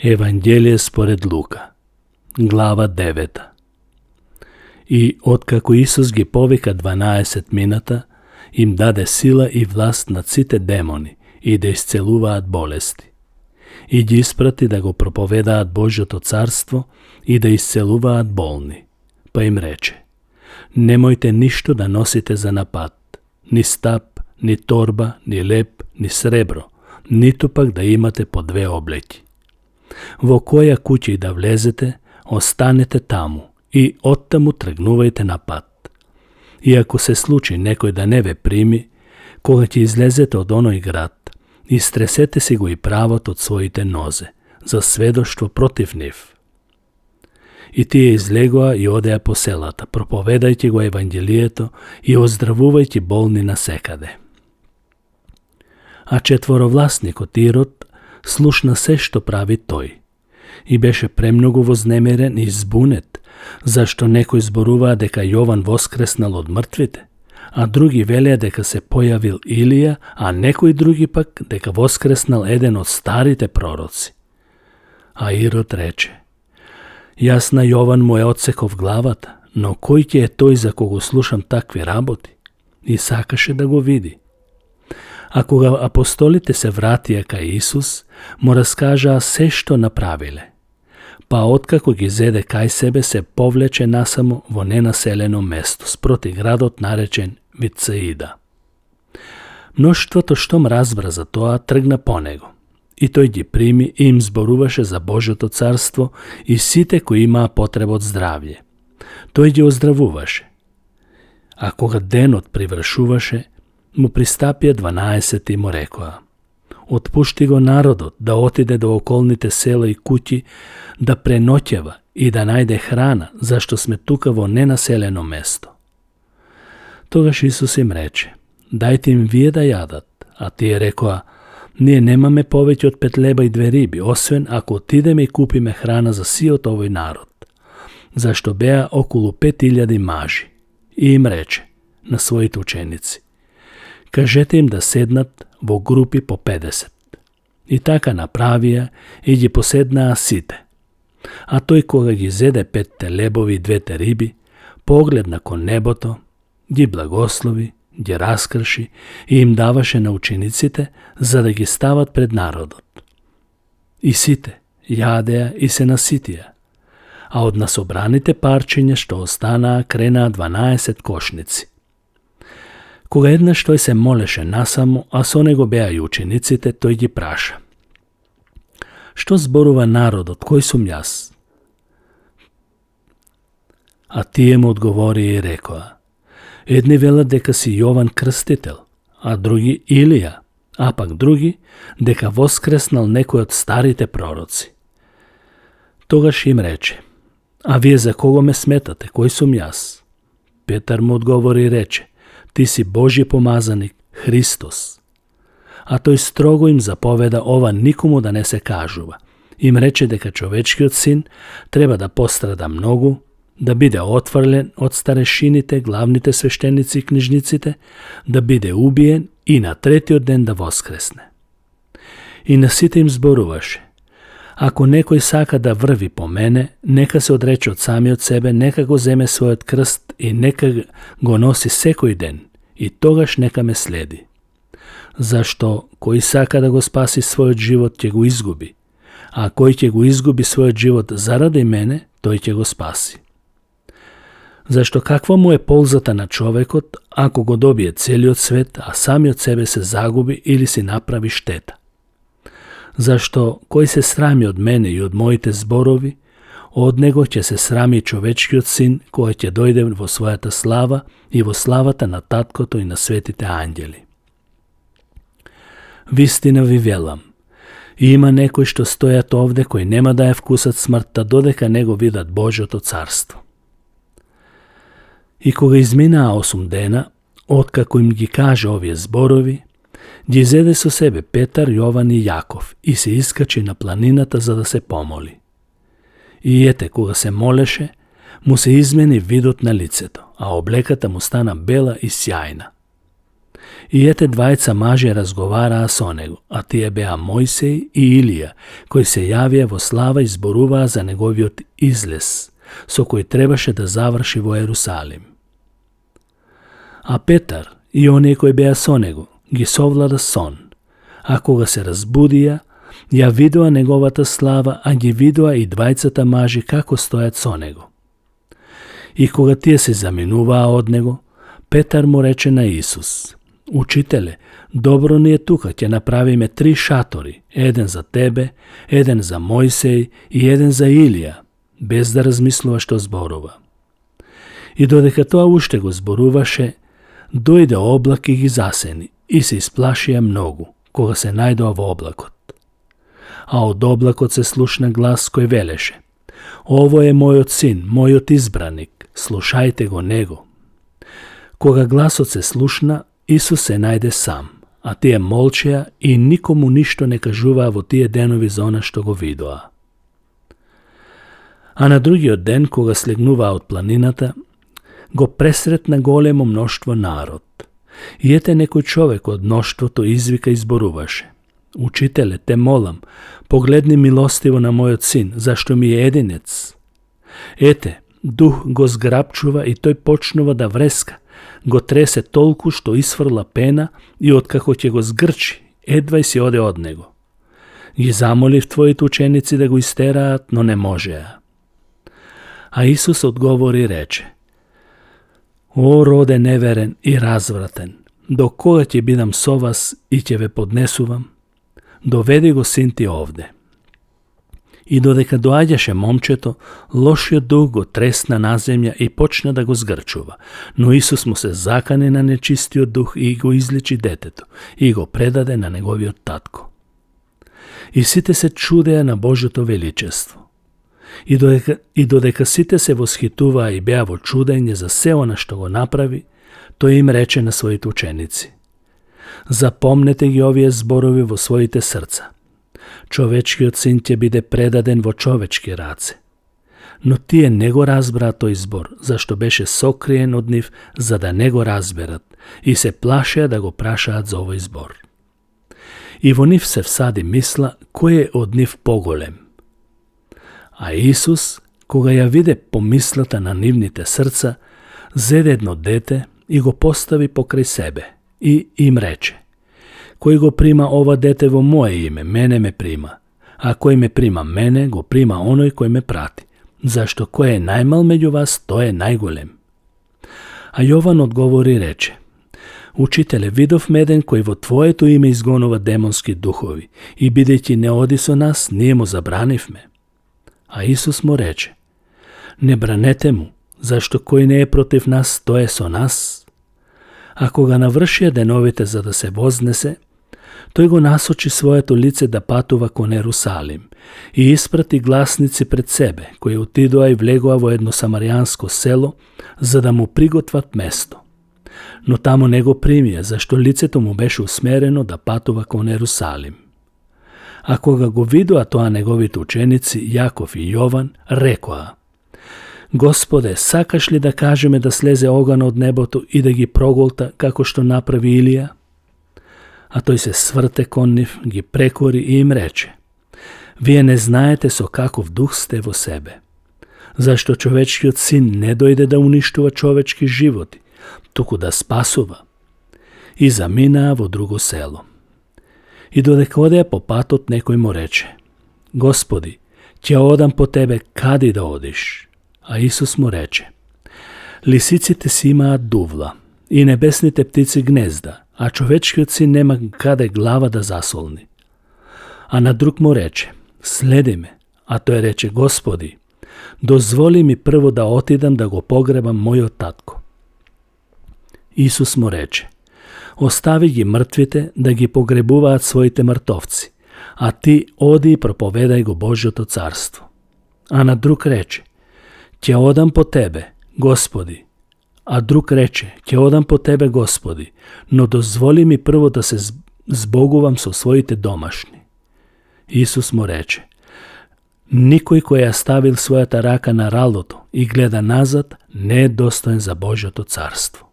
Евангелие според Лука, глава 9. И откако Исус ги повика 12 мината, им даде сила и власт над сите демони и да исцелуваат болести. И ги испрати да го проповедаат Божјото царство и да исцелуваат болни. Па им рече: немојте ништо да носите за напат, ни стап, ни торба, ни леп, ни сребро, ниту пак да имате по 2 облеки. Во која куќа и да влезете, останете таму и оттаму тргнувајте на пат. И ако се случи некој да не ве прими, кога ќе излезете од оној град, истресете си го и правот од своите нозе, за сведоштво против нив. И тие излегоа и одеа по селата, проповедајќи го Евангелието и оздравувајќи болни насекаде. А четворовласникот Ирод слушна се што прави тој и беше премногу вознемирен и збунет, зашто некој зборуваа дека Јован воскреснал од мртвите, а други велеа дека се појавил Илија, а некои други пак дека воскреснал еден од старите пророци. А Ирод рече: јас на Јован му е отсеков главата, но кој ќе е тој за кого слушам такви работи? И сакаше да го види. А кога апостолите се вратија кај Исус, му раскажаа се што направиле. Па откако ги зеде кај себе, се повлече насамо во ненаселено место, спроти градот наречен Вицаида. Мноштвото штом разбра за тоа, тргна по него. И тој ги прими и им зборуваше за Божјото царство и сите кои имаа потреба од здравје. Тој ги оздравуваше. А кога денот привршуваше, му пристапија 12 и му рекоа: отпушти го народот да отиде до околните села и куќи, да преноќева и да најде храна, зашто сме тука во ненаселено место. Тогаш Исус им рече: дајте им вие да јадат. А тие рекоа: ние немаме повеќе од 5 леба и 2 риби, освен ако отидеме и купиме храна за сиот овој народ, зашто беа околу 5000 мажи. И им рече на своите ученици: кажете им да седнат во групи по 50. И така направија и ги поседнаа сите. А тој кога ги зеде 5 лебови и 2 риби, погледна кон небото, ги благослови, ги раскрши и им даваше на учениците за да ги стават пред народот. И сите јадеа и се наситија, а од насобраните парчиња што останаа кренаа 12 кошници. Кога еднаш тој се молеше насамо, а со него беа и учениците, тој ги праша: што зборува народот, кој сум јас? А тие му одговори и рекоа: едни велат дека си Јован Крстител, а други Илија, а пак други дека воскреснал некој од старите пророци. Тогаш им рече: а вие за кого ме сметате, кој сум јас? Петар му одговори и рече: ти си Божји помазаник, Христос. А тој строго им заповеда ова никому да не се кажува. Им рече дека човечкиот син треба да пострада многу, да биде отфрлен од старешините, главните свештеници и книжниците, да биде убиен и на 3-тиот ден да воскресне. И на сите им зборуваше: ако некој сака да врви по мене, нека се одрече од самиот себе, нека го земе својот крст и нека го носи секој ден, и тогаш нека ме следи. Зашто кој сака да го спаси својот живот, ќе го изгуби, а кој ќе го изгуби својот живот заради мене, тој ќе го спаси. Зашто каква му е ползата на човекот, ако го добие целиот свет, а самиот себе се загуби или си направи штета? Зашто кој се срами од мене и од моите зборови, од него ќе се срами човечкиот син, кој ќе дојде во својата слава и во славата на Таткото и на светите ангели. Вистина ви велам, има некои што стојат овде кои нема да ја вкусат смртта додека не го видат Божјото царство. И кога изминаа 8 дена, откако им ги каже овие зборови, ги зеде со себе Петар, Јован и Јаков и се искачи на планината за да се помоли. И ете, кога се молеше, му се измени видот на лицето, а облеката му стана бела и сјајна. I ete dvajca maže razgovara so него, a tije bea Mojsej i Ilija, koji se javija vo slava i zboruva za negoviot izles, so koji trebaše da završi vo Jerusalim. A Petar i oni koji bea so него, ги совлада сон. A koga se razbudija, ja vidua неговата слава, а ги видua и двајцата мажи како стојат со него. И кога тие се заминуваа од него, Петар му рече на Исус: Учителе, добро ни е тука, ќе направиме 3 шатори, еден за тебе, еден за Мојсей и еден за Илија, без да размислува што зборува. И додека тоа уште го зборуваше, дојде облак и ги засени, и се исплашија многу, кога се најдоа во облакот. А од облакот се слушна глас кој велеше: Ово е мојот син, мојот избраник, слушајте го него. Кога гласот се слушна, Исус се најде сам, а тие молчеа и никому ништо не кажуваа во тие денови за она што го видоа. А на другиот ден, кога слегнуваа од планината, го пресретна големо мноштво народ. И ете некој човек од мноштвото извика и зборуваше: Учителе, те молам, погледни милостиво на мојот син, зашто ми е единец. Ете, дух го зграбчува и тој почнува да вреска, го тресе толку што исфрла пена и откако ќе го згрчи, едвај си оде од него. Ги замолив твоите ученици да го истераат, но не можеа. А Исус одговори и рече: О, роде неверен и развратен, до кога ќе бидам со вас и ќе ве поднесувам? Доведи го син ти овде. И додека доаѓаше момчето, лошиот дух го тресна на земја и почна да го згрчува. Но Исус му се закани на нечистиот дух и го изличи детето и го предаде на неговиот татко. И сите се чудеа на Божјото величество. И додека сите се восхитуваа и беа во чудење за се она што го направи, тој им рече на своите ученици: Запомнете ги овие зборови во своите срца. Човечкиот син ќе биде предаден во човечки раце. Но тие не го разбраа тој збор, зашто беше сокриен од нив, за да не го разберат, и се плашеа да го прашаат за овој збор. И во нив се всади мисла кој е од нив поголем. А Исус, кога ја виде помислата на нивните срца, зеде едно дете и го постави покрај себе и им рече: Кој го прима ова дете во моje име, мене ме прима, а кој ме прима мене, го прима оној кој ме прати, зашто кој е најмал меѓу вас, тој е најголем. А Јован одговори и рече: Учителе, видов еден кој во твоето име изгонува демонски духови, и бидејќи не оди со нас, ние му забранивме. А Исус му рече: Не бранете му, зашто кој не е против нас, тој е со нас. А кога навршија деновите за да се вознесе, тој го насочи своето лице да патува кон Ерусалим и испрати гласници пред себе, кои отидоа и влегоа во едно самаријанско село, за да му приготват место. Но таму не го примија, зашто лицето му беше усмерено да патува кон Ерусалим. А кога го видоа тоа неговите ученици, Јаков и Јован, рекоа: Господе, сакаш ли да кажеме да слезе оган од небото и да ги проголта, како што направи Илија? А тој се сврте кон нив, ги прекори и им рече: Вие не знаете со каков дух сте во себе. Зашто човечкиот син не дојде да уништува човечки животи, туку да спасува. И заминаа во друго село. И додека одеа по патот, некој му рече: Господи, ќе одам по тебе, каде да одиш? А Исус му рече: Лисиците си имаат дувла и небесните птици гнезда, а човечкиот син нема каде глава да засолни. А на друг му рече: Следи ме. А тој рече: Господи, дозволи ми прво да отидам да го погребам мојот татко. Исус му рече: Остави ги мртвите да ги погребуваат своите мртовци, а ти оди и проповедај го Божјото царство. А на друг рече: Ќе одам по тебе, Господи. А друг рече: Ќе одам по тебе, Господи, но дозволи ми прво да се збогувам со своите домашни. Исус му рече: Никој кој ја ставил својата рака на ралото и гледа назад, не е достоен за Божјото царство.